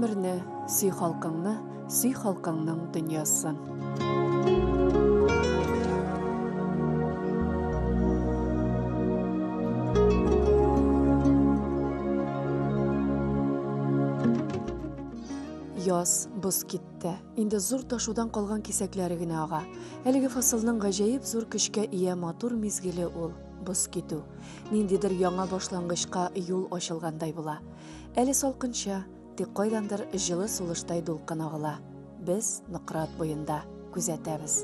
Гомерне, сөй халкыңны, сөй халкыңның дөньясын. Яз, боз китте. Инде зур ташудан калган кисәкләре генә ага. Әлеге фасылның гаҗәеп зур көчкә ия матур мизгеле ул, боз китү. Ниндидер яңа башлангычка юл ачылгандай була. Әле салкынча, тик кайдандыр җылы сулыштай дулкын агыла. Без Нократ буенда күзәтәбез.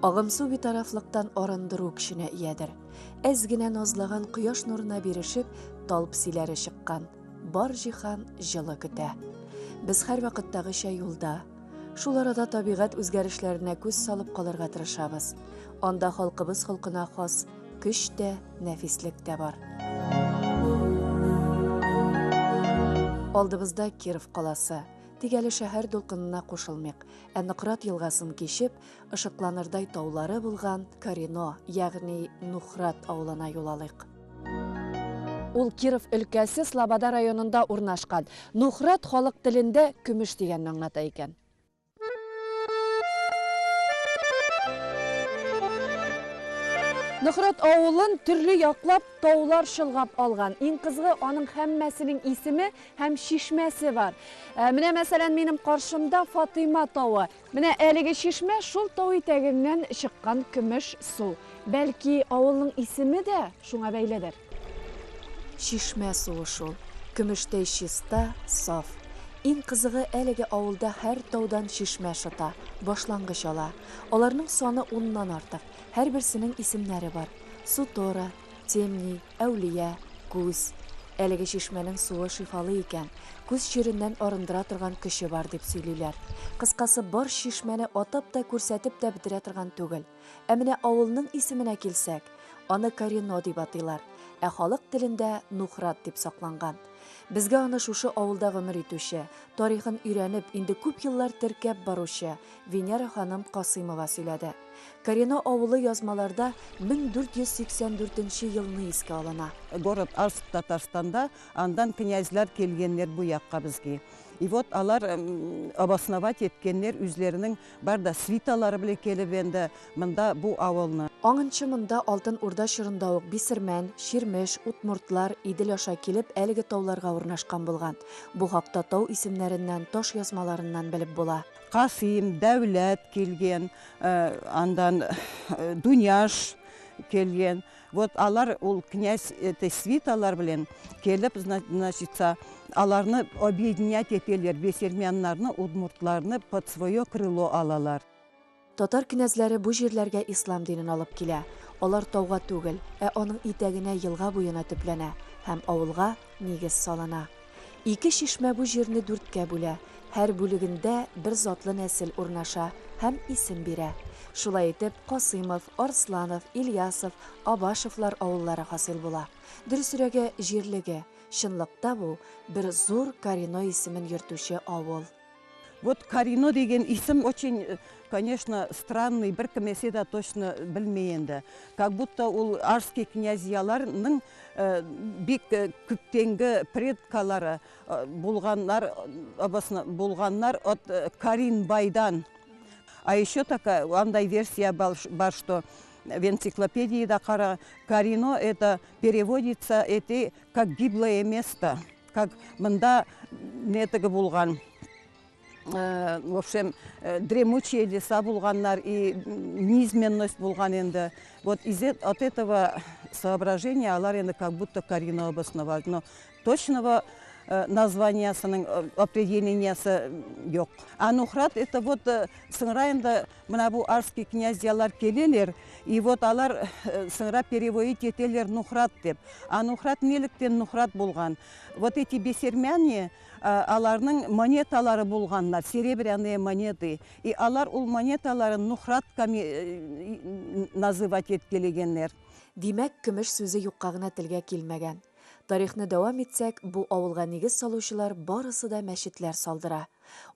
Агымсу битарафлыктан арындыру көченә иядер. Әз генә назлаган кояш нурына бирешеп, тал песиләре чыккан. Бар җиһан җылы көтә. Без һәрвакыттагыча юлда. Шул арада табигать үзгәрешләренә күз салып калырга тырышабыз. Анда халкыбыз холкына хас көч тә, нәфислек тә бар. Алдыбызда Киров каласы. Тик әле шәһәр дулкынына кушылмыйк, ә Нократ елгасын кичеп, ышыкланырдай таулары булган Карино, ягъни Нухрат авылына юл алыйк. Ул Киров өлкәсе Слобода районында урнашкан. Нухрат халык телендә көмеш дигәнне аңлата икән. Нохрат авылын төрле яклап таулар чолгап алган. Иң кызыгы, аның һәммәсенең исеме һәм чишмәсе бар. Ә, менә мәсәлән, минем каршымда Фатыйма тавы. Менә әлеге чишмә шул тау итәгеннән чыккан көмеш су. Бәлки, авылның исеме дә шуңа бәйледер. Чишмә суы шул, көмештәй чиста, саф. Иң кызыгы, әлеге авылда һәр таудан чишмә шыта, башлангыч ала. Аларның саны уннан артык, һәрберсенең исемнәре бар. Сутора, Темний, Әүлия, Күз. Әлеге чишмәнең суы шифалы икән, күз чиреннән арындыра торган көче бар, дип сөйлиләр. Кыскасы, бар чишмәне атап та, күрсәтеп тә бетерә торган түгел. Ә менә авылның исеменә килсәк, аны Карино дип атыйлар, ә халык телендә Нухрат дип сакланган. Безгә аны шушы авылда гомер итүче, тарихын өйрәнеп, инде күп еллар теркәп баручы Венера ханым Касыймова сөйләде. Карино авылы язмаларда 1484 нче елны искә алына. Город Арск Татарстанда, андан князьлар келгеннер бу якка безгә. И вот алар обосновать еткеннер үзләренең Бар да свиталары белән келеп энде мында бу авылны. Аңынчы монда Алтын Урда чорында ук бисермән, чирмеш, удмуртлар Идел аша килеп әлеге тауларга урнашкан булган. Бу хакта тау исемнәреннән, таш язмаларыннан белеп була. Касыйм, Дәүләт килгән, андан Дуняш келген. Вот алар ул князь этой свиталар белән келеп, значится, аларны объединять итәләр, бесермяннарны, удмуртларны под свое крыло алалар. Татар кенәзләре бу җирләргә ислам динен алып килә. Алар тауга түгел, ә аның итәгенә елга буена төпләнә һәм авылга нигез салына. Ике чишмә бу җирне дүрткә бүлә, һәр бүлегендә бер затлы нәсел урнаша һәм исем бирә. Шулай итеп, Касыймов, Арсланов, Ильясов, Абашевлар авыллары хасил була. Дөресрәге, җирлеге. Чынлыкта бу, бер зур Карино исемен йөртүче авыл. Вот Карино дигән исем очень, конечно, странный, беркем әсе дә точно белми инде. Как будто ул Арский князьяларның бик күптәнге предкалары булганнар, булганнар от Каринбайдан. А еще такая, андай версия бар, что в энциклопедии да кара, Карино это переводится это как гиблое место, как мында нетігі булган, в общем, дремучие леса булганнар и низменность булган инде. Вот из от этого соображения алар инде как будто Карино обосновали. Но точного названиясының определениясы юк. А Нухрат это вот сыңра инде мына бу арский князьялар келелер, и вот алар сыңра переводить етелер Нухрат деп. А Нухрат неліктен Нухрат булган? Вот эти бесермяне, аларның монеталары булганнар, серебряные монеты. И алар ул монеталарын нухратками называть еткелегеннер. Димәк, көмеш сүзе юкка гына телгә килмәгән. Тарихны дәвам итсәк, бу авылга нигез салучылар барысы да мәчетләр салдыра.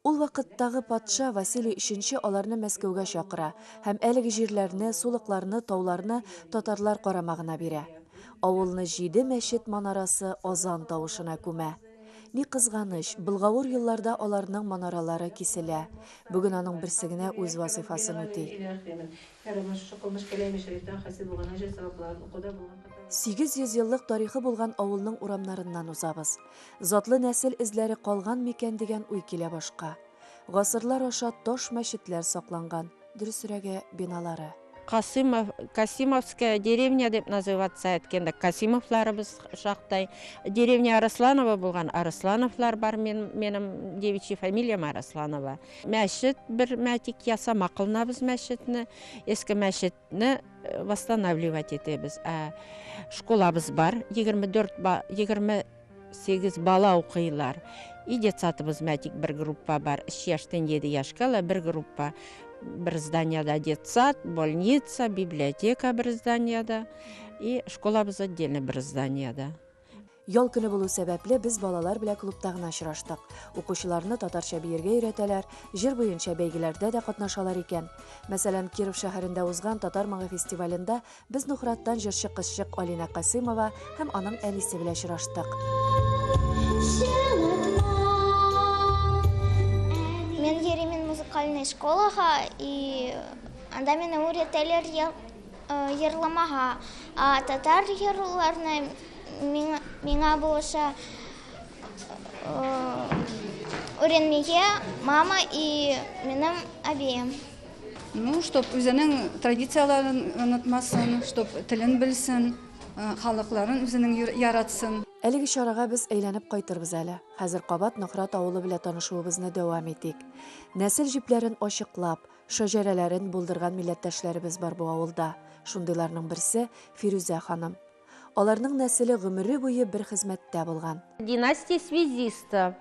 Ул вакыттагы патша Василий Өченче аларны Мәскәүгә чакыра һәм әлеге җирләрне, сулыкларны, тауларны татарлар карамагына бирә. Авылны җиде мәчет манарасы азан тавышына күмә. Ни кызганыч, болгавыр елларда аларның манаралары киселә. Бүген аның берсе генә үз вазыйфасын үти. 800 еллык тарихы булган авылның урамнарыннан узабыз. Затлы нәсел эзләре калган микән дигән уй килә башка. Гасырлар аша таш мәчетләр сакланган, дөресрәге, биналары. Касымов, Касимовская деревня дип называться иткәндә Касимовларыбыз шактай. Деревня Арысланова булган Арыслановлар бар, мин, минем девичья фамилиям Арысланова. Мәчет бер мәтик ясама кылынабыз мәчетне, эске мәчетне э, восстанавливать итәбез. Ә школабыз бар, 24 ба, 28 бала укыйлар. И детсадыбыз мәтик бер группа бар, 3 яшьтән 7 яшькә ла бер группа. Бер зданияда детсад, больница, библиотека бер зданияда и школабыз отдельно бер зданияда. Ял көне булу сәбәпле, без балалар белән клубта гына очраштык. Укучыларны татарча биергә өйрәтәләр, җыр буенча бәйгеләрдә дә катнашалар икән. Мәсәлән, Киров шәһәрендә узган Татар моңы фестивалендә без Нухраттан җырчы кызчык Алинә Касыймова һәм аның әнисе белән очраштык. Мин йөримен музыкальный школага и анда мине өйрәтәләр йырламага. А татар йырларны миңа булыша өйрәнмегә мама и минем әбием. Ну, чтоб үзенең традицияларын онытмасын, чтоб телен белсен, халыкларын үзенең яратсын. Әлеге чарага без әйләнеп кайтырбыз әле. Хәзер кабат Нохрат авылы белән танышуыбызны дәвам итик. Нәсел җепләрен ачыклап, шәҗәрәләрен булдырган милләттәшләребез бар бу авылда. Шундыйларның берсе Фирүзә ханым. Аларның нәселе гомере буе бер хезмәттә булган. Династия связистов.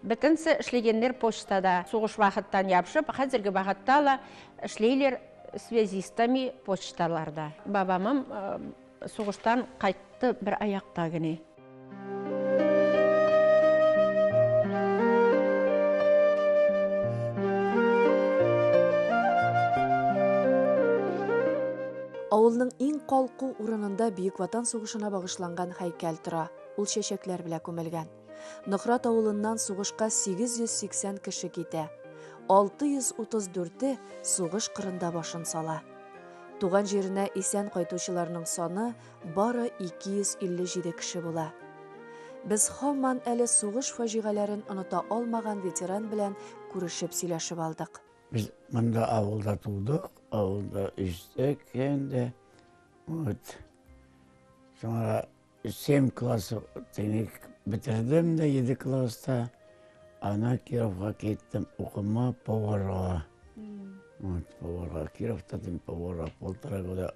Бөтенсе эшләгәннәр почтада. Сугыш вакыттан ябышып, хәзерге вакытта ла эшләйләр связистами почталарда. Бабамым сугыштан кайтты бер аякта генә. Авылның иң калку урынында Бөек Ватан сугышына багышланган һәйкәл тора. Ул чәчәкләр белән күмелгән. Нохрат авылыннан сугышка 880 кеше китә. 634-е сугыш кырында башын сала. Туган җиренә исән кайтучыларның саны бары 257 кеше була. Без һаман әле сугыш фаҗигаләрен оныта алмаган ветеран белән күрешеп сөйләшеп алдык. Без монда авылда тудык, авылда үстек инде. Вот. Sonra 7 класс бетердем дә 7 класста. Ана Кировга киттем укыма поварга. Вот, поварга Кировта дим, поварга полтора года.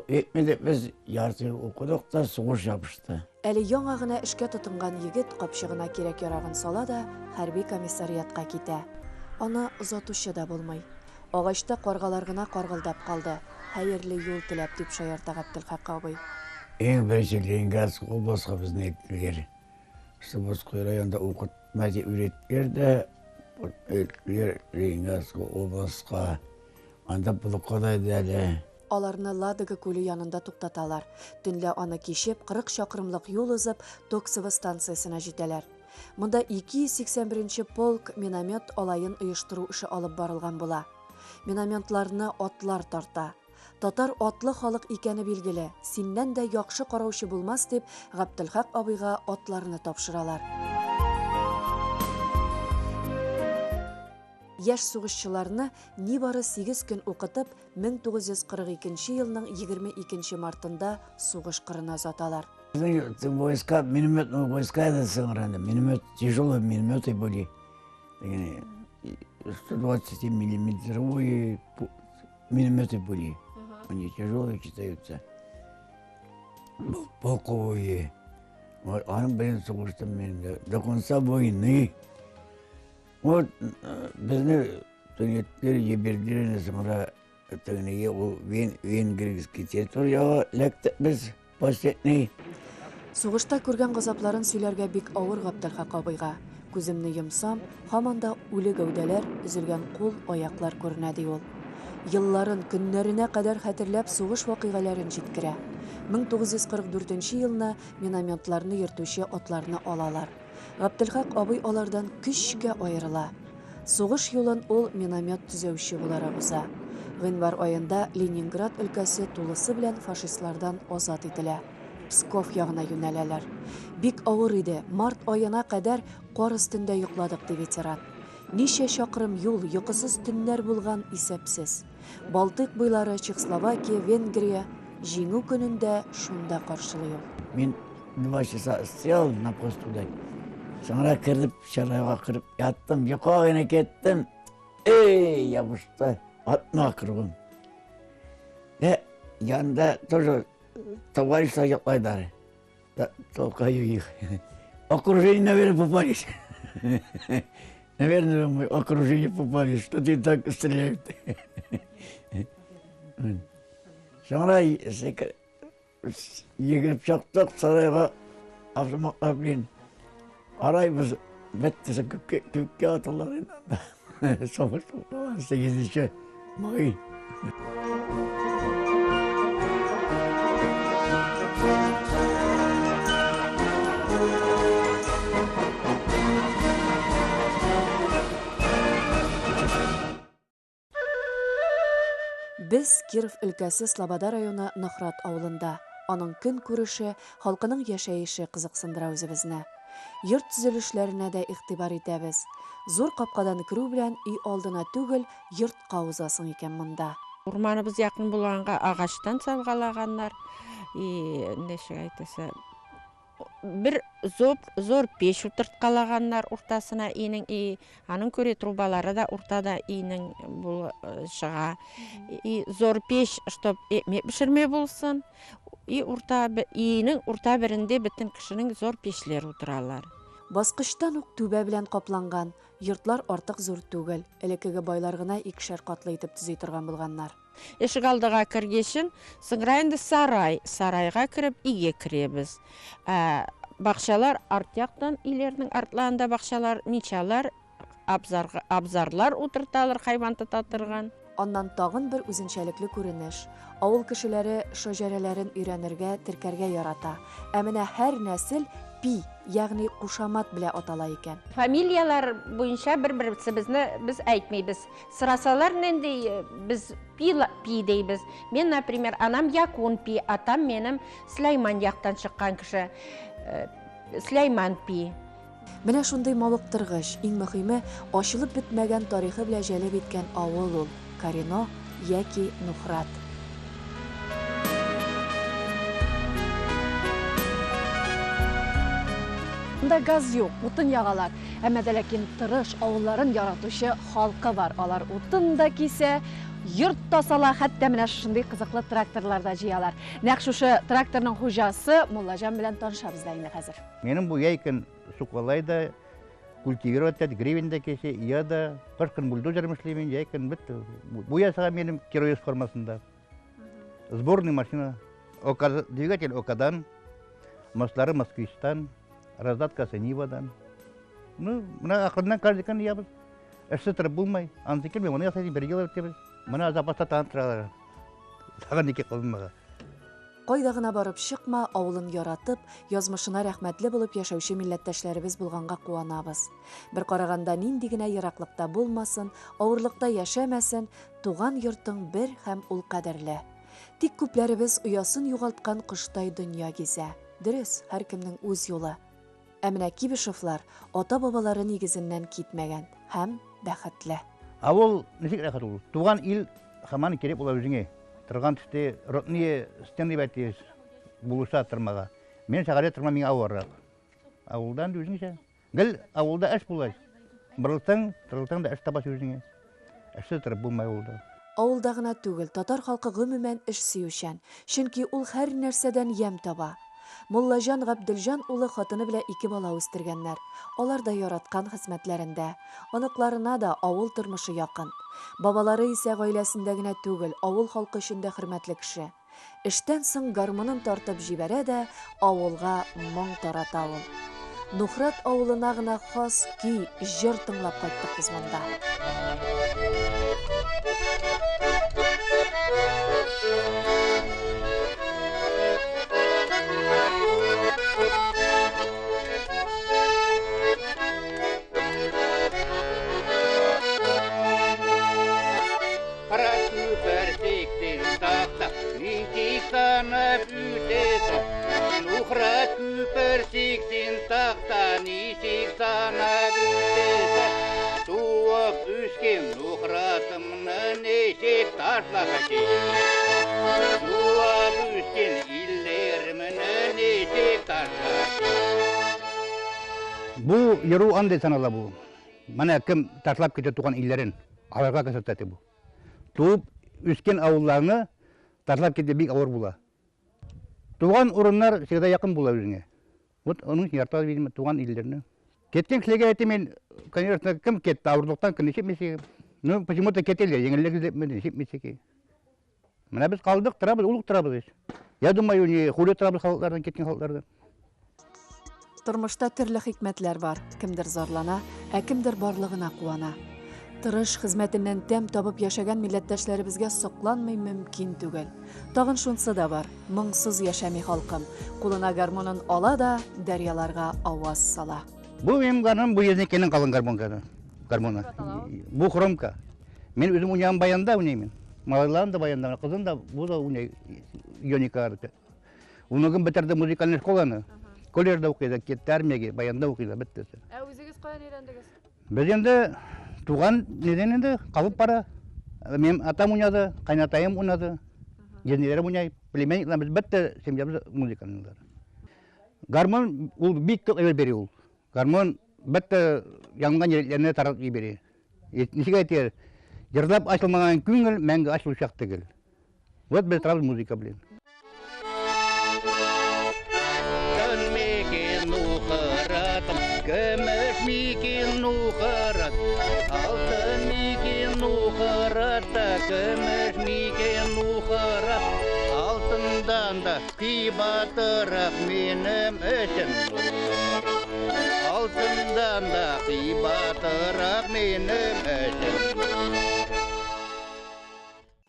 Etmedik без ярты ел укыдык та сугыш ябышты. Әле яңа гына эшкә тотынган егет капчыгына кирәк ярагын сала да хәрби комиссариатка китә. Аны озатучы да булмый. Агачта каргалар гына каргылдап калды. Хәерле юл теләп, дип шаярта Габделхак абый. Иң беренче Ленинградск областька безне иттеләр. Слободской районда укытма дип өйрәттеләр дә, иттеләр Ленинградск областька. Анда блокада иде әле. Аларны Ладога күле янында туктаталар. Төнлә аны кичеп, 40 чакрымлык юл узып, Токсово станциясенә җитәләр. Монда 281 полк миномет алаен оештыру эше алып барылган була. Минометларны атлар тарта. Татар атлы халык икәне билгеле, синнән дә яхшы караучы булмас дип, Габделхак абыйга атларны тапшыралар. Яшь сугышчыларны нибары 8 көн укытып, 1942 елның 22 мартында сугыш кырына озаталар. Войска, минометные войска это сыграли. Миномет, тяжелые минометы были. 120 миллиметровые минометы были. Они тяжелые считаются. Полковые. Аның белән сугыштым мин до конца войны. Вот безне төнетләр җибәрделәр соңра тегенегә ул венгерский территорияга эләктек без последний. Сугышта күргән газапларын сөйләргә бик авыр Габделхак абыйга. Күземне йомсам, һаман да үле гәүдәләр, өзелгән кул, аяклар күренә, ди ул. Елларын, көннәренә кадәр хәтерләп сугыш вакыйгаларын җиткерә. 1944 елны минометларны йөртүче атларны алалар. Габделхак абый алардан көчкә аерыла. Сугыш юлын ул миномет төзәүче буларак уза. Гыйнвар аенда Ленинград өлкәсе тулысы белән фашистлардан азат ителә. Псков ягына юнәләләр. Бик авыр иде, март аена кадәр кар өстендә йокладык, ди ветеран. Ничә чакрым юл, йокысыз төннәр булган, исәпсез. Балтыйк буйлары, Чехословакия, Венгрия, Җиңү көнен дә шунда каршылый ул. Мин два часа стоял на посту, да. Соңра кереп, сарайга кереп яттым, йокыга гына кеттем. Эй, ябышты, атма кругом. Э, янда тоже товарищлар йоклайлар. Толкаю их. Окружение, наверное, попались. Наверное, мы окружение попали, что ты так стреляют. Соңра йөгереп чыктык сарайга автоматлар белән. Карайбыз, бетте, күккә, күккә аталар инде. Сугыш тукталган 8 май. Без Киров өлкәсе Слобода районы Нохрат авылында. Аның көнкүреше, халкының яшәеше кызыксындыра үзебезне. Йорт төзелешләренә дә игътибар итәбез. Зур капкадан керү белән өй алдына түгел, йортка узасың икән монда. Урманыбыз якын булганга агачтан салгалаганнар. И ничек әйтәсе, бер зур, зур пеш утырткалаганнар уртасына өйнең, и аның күрә трубалары да уртада өйнең бул чыга. И зур пеш, чтоб икмәк пешермә булсын. И урта өйнең урта берендә бөтен кешенең зур пешләр утыралар. Баскычтан ук түбә белән капланган. Йортлар артык зур түгел. Элеккеге байлар гына икешәр катлы итеп төзи торган булганнар. Ишек алдыга кергәчен, соңра инде сарай, сарайга кереп өйгә керәбез. Ә бакчалар арт яктан, өйләрнең артларында бакчалар, мичалар, абзар, абзарлар утырталар, хайван тота торган. Аннан тагын бер үзенчәлекле күренеш. Авыл кешеләре шәҗәрәләрен өйрәнергә, теркәргә ярата. Ә менә һәр нәсел пи, ягъни кушамат белән атала икән. Фамилияләр буенча бер-беребезне без әйтмибез. Сорасалар нинди, без пи, пи дибез. Мин, например, анам Якун пи, атам минем Сөләйман яктан чыккан кеше. Сөләйман пи. Менә шундый мавыктыргыч, иң мөһиме, ачылып бетмәгән тарихы белән җәлеп иткән авыл ул, Карино яки Нухрат. Монда газ юк, утын ягалар. Әмма дә ләкин тырыш, авылларын яратучы халкы бар. Алар утын да кисә, йорт та сала, хәтта менә шушындый кызыклы тракторлар да җыялар. Нәкъ шушы тракторның хуҗасы Муллаҗан белән танышабыз да инде хәзер. Минем бу яйкын сукалай да, культивировать итә, гребень дә кисә, ия да, кыш көн бульдозером эшлим, җәй көн бетте. Бу ясаган минем Кировец формасында. Сборный машина. Ока, двигатель Окадан, мослары Москвичтан, раздаткасы Нивадан. Ну, менә акрыннан каждый көн ябыз. Эшсез торып булмый. Анысы килми, моны ясыйм, бер ел үтәбез. Менә запаста тагын торалар. Тагын ике кылынмага. Кайда гына барып чыкма, авылын яратып, язмышына рәхмәтле булып яшәүче милләттәшләребез булганга куанабыз. Бер караганда нинди генә ераклыкта булмасын, авырлыкта яшәмәсен, туган йортың бер һәм ул кадерле. Тик күпләребез оясын югалткан коштай дөнья гизә. Дөрес, һәркемнең үз юлы. Ә менә Кибишевлар ата-бабалары нигезеннән китмәгән һәм бәхетле. Авыл ничек рәхәт ул. Туган ил һаман кирәк була үзеңә. Торган төстә родные стены бәтиз булыша тормага. Мин шәһәрдә тормам, миңа авыррак. Авылдан үзеңчә. Гел авылда эш була. Борылсаң, торылсаң да эш табасың үзеңә. Эшсез торып булмый авылда. Авылда гына түгел, татар халкы гомумән эш сөючән. Чөнки ул һәр нәрсәдән ямь таба. Муллаҗан Габделҗан улы хатыны белән ике бала үстергәннәр. Алар да яраткан хезмәтләрендә. Оныкларына да авыл тормышы якын. Бабалары исә гаиләсендә генә түгел, авыл халкы өчен дә хөрмәтле кеше. Эштән соң гармунын тартып җибәрә дә, авылга моң тарата ул. Нухрат авылына гына хас көй, җыр тыңлап кайттык без монда. санап үтесің? Нухрат күпір 80 тақта нешік санап өтесің? Туып өскен Нухратымны нешік ташлап кетесің? Туып өскен иллерімні нешік ташлап? Бу йөрү андый санала бу. Менә кем ташлап китә туган илләрен, аларга күрсәтә бу. Туып үскән авылларны ташлап китә бик авыр була. Туган урыннар всегда якын була үзеңә. Вот аның өчен ярата, видимо, туган илләрне. Кеткен кешеләргә әйтәм мин, конечно, кем кетте, авырлыктан кем ничек. Ну, почему-то кетелер, җиңеллек эзләп, ничек. Менә без калдык, торабыз, улык торабыз. Я думаю, не хуже торабыз халыклардан, кеткен халыклардан. Тормышта төрле хикмәтләр бар. Кемдер зарлана, ә кемдер барлыгына куана. Тырыш хезмәтеннән тәм табып яшәгән милләттәшләребезгә сокланмый мөмкин түгел. Тагын шунсы да бар, моңсыз яшәми халкым. Кулына гармонын ала да дәрьяларга аваз сала. Бу минем гармоным, бу езнекенең калын гармонканы. Гармоны. Бу хромка. Мин үзем уйнаган баянда уйныйм. Малайларым да баянда, кызым да бу да уйный. Йоника. Внугым бетерде музыкальный школаны. Колледжда укыйды, кетте армиягә, баянда укыйды, бетте. Ә үзегез каян өйрәндегез? Без инде туган неден инде калып бара. Минем атам уйнады, кайнатаем уйнады. Езнеләрем уйнай, племянниклар без бетте семьябыз музыкальныйлар. Гармон ул бик күп әйбер бирә ул. Гармон бетте янган йөрәкләрне таратып җибәрә. Ничек әйтер? Җырлап ачылмаган күңел мәңге ачылучак түгел. Вот без торабыз музыка белән. Көмеш микин нухарат, алтын микин нухарат, көмеш микин нухарат, алтындан да кыйбатырақ минем өчен. Алтындан да кыйбатырақ минем өчен.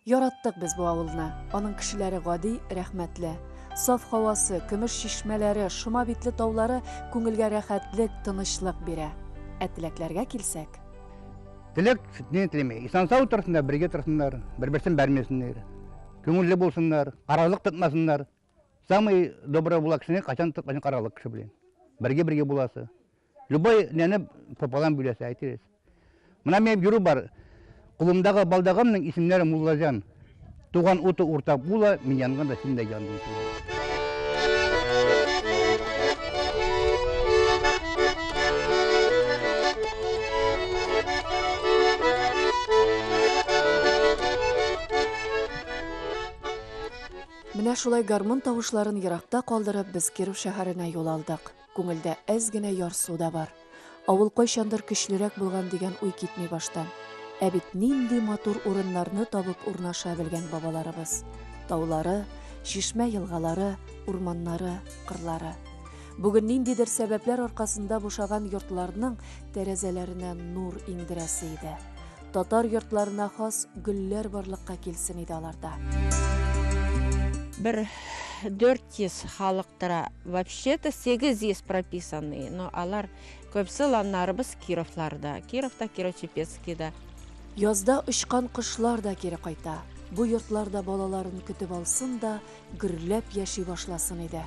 Яраттык без бу авылны. Аның кешеләре гади, рәхмәтле. Саф һавасы, көмеш чишмәләре, шома битле таулары күңелгә рәхәтлек, тынычлык бирә. Ә теләкләргә килсәк? Теләк не теләми. Исән сау торсыннар, бергә торсыннар, бер-берсен бәрмәсеннәр. Күңелле булсыннар, каралык тотмасыннар. Самый добрый була кешене качан тоткан каралык кеше белән. Бергә-бергә буласы. Любой нәне пополам бүләсе, әйтегез. Менә минем йөрү бар. Кулымдагы балдагымның исемнәре Муллаҗан. Туган уты уртак була, мин янганда син дә яндың. Менә шулай гармун тавышларын еракта калдырып, без Киров шәһәренә юл алдык. Күңелдә әз генә ярсу да бар. Авыл кайчандыр көчлерәк булган дигән уй китми баштан. Ә бит нинди матур урыннарны табып урнаша белгән бабаларыбыз. Таулары, чишмә елгалары, урманнары, кырлары. Бүген ниндидер сәбәпләр аркасында бушаган йортларның тәрәзәләренә нур иңдерәсе иде. Татар йортларына хас гөлләр барлыкка килсен иде аларда. Бер 400 халык тора. Вообще-то 800 прописанные, но алар көбесе ланнарыбыз Кировларда. Кировта, Кирово-Чепецкийда. Язда очкан кошлар да кире кайта. Бу йортларда балаларын көтеп алсын да, гөрләп яши башласын иде.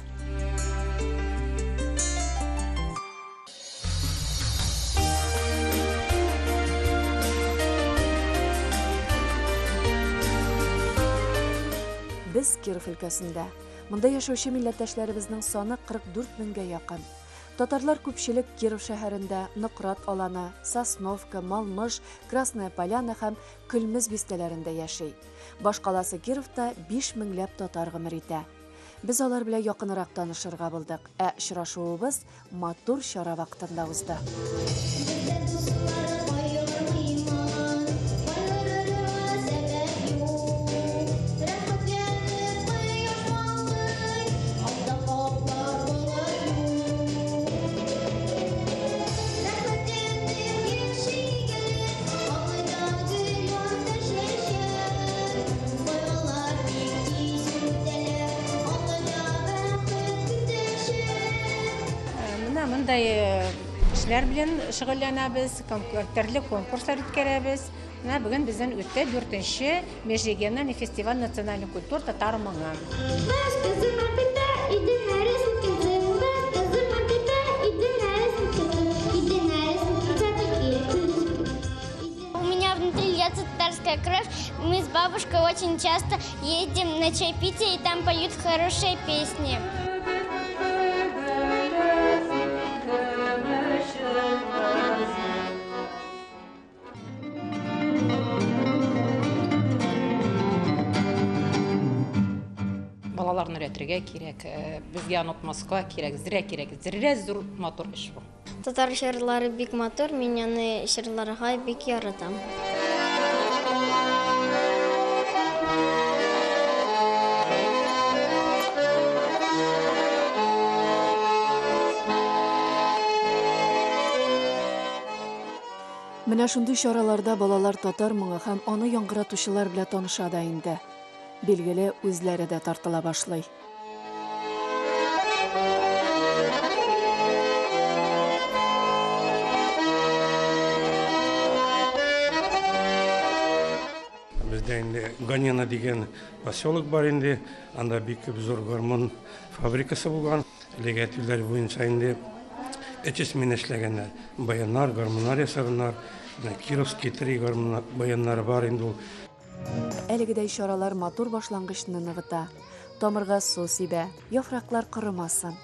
Без Киров өлкәсендә. Монда яшәүче милләттәшләребезнең саны 44 меңгә якын. Татарлар күпчелек Киров шәһәрендә, Нократ Аланы, Сосновка, Малмыж, Красная Поляна һәм Көлмез бистәләрендә яши. Башкаласы Кировта 5 меңләп татар гомер итә. Без алар белән якынрак танышырга булдык, ә очрашуыбыз матур чара вакытында узды. Эшләр белән шөгыльләнәбез, төрле конкурслар үткәрәбез. Менә бүген безнең үтте дүртенче межрегиональный фестиваль национальных культур татар моңы. У меня внутри льется татарская кровь. Мы с бабушкой очень часто ездим на чаепитие, и там поют хорошие песни. Балаларны өйрәтергә кирәк, э, безгә онытмаска кирәк, зрә кирәк, зрә зур матур эш бу. Татар җырлары бик матур, мин аны җырларга бик яратам. Менә шундый чараларда балалар татар моңы һәм аны яңгыратучылар белән таныша да инде. Билгеле, үзләре дә тартыла башлый. Бездә инде Ганина дигән поселок бар инде. Анда бик күп зур гармун фабрикасы булган. Элек әтиләр буенча инде 300 мин эшләгәннәр. Баяннар, гармуннар ясаганнар. Менә Кировский 3 гармун баяннары бар инде ул. Әлегедәй чаралар матур башлангычны ныгыта. Тамырга су сибә, яфраклар корымасын.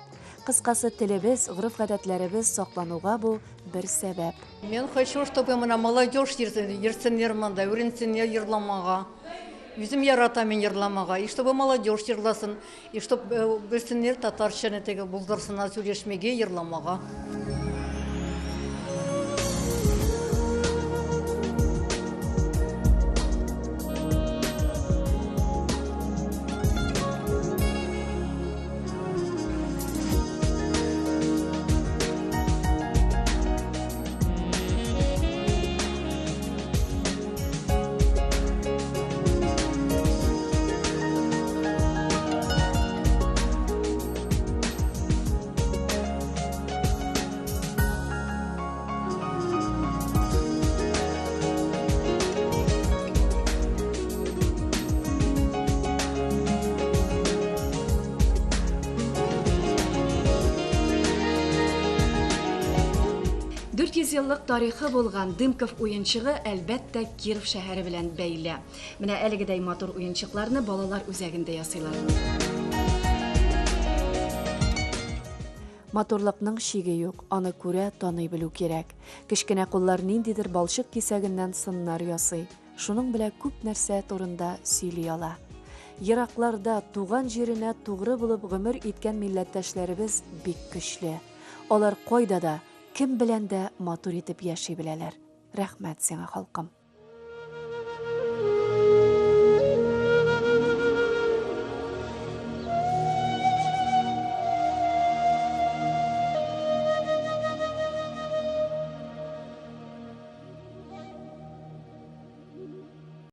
Кыскасы, телебез, гореф-гадәтләребез саклануга бу бер сәбәп. Мин хочу, чтобы менә молодежь йөрсеннәр монда, өйрәнсеннәр йырламага. Үзем яратам мин йырламага. И чтобы молодежь йырласын, и чтобы белсеннәр татарчаны теге булдырсыннар сөйләшмәгә, йырламага. 400 еллык тарихы булган Дымков уенчыгы, әлбәттә, Киров шәһәре белән бәйле. Менә әлегедәй матур уенчыкларны балалар үзәгендә ясыйлар. Матурлыкның чиге юк, аны күрә, таный белү кирәк. Кечкенә куллар ниндидер балчык кисәгеннән сыннар ясый. Шуның белән күп нәрсә турында сөйли ала. Еракларда туган җиренә тугры булып гомер иткән милләттәшләребез бик көчле. Алар кайда да, кем белән дә матур итеп яши беләләр. Рәхмәт сиңа, халкым!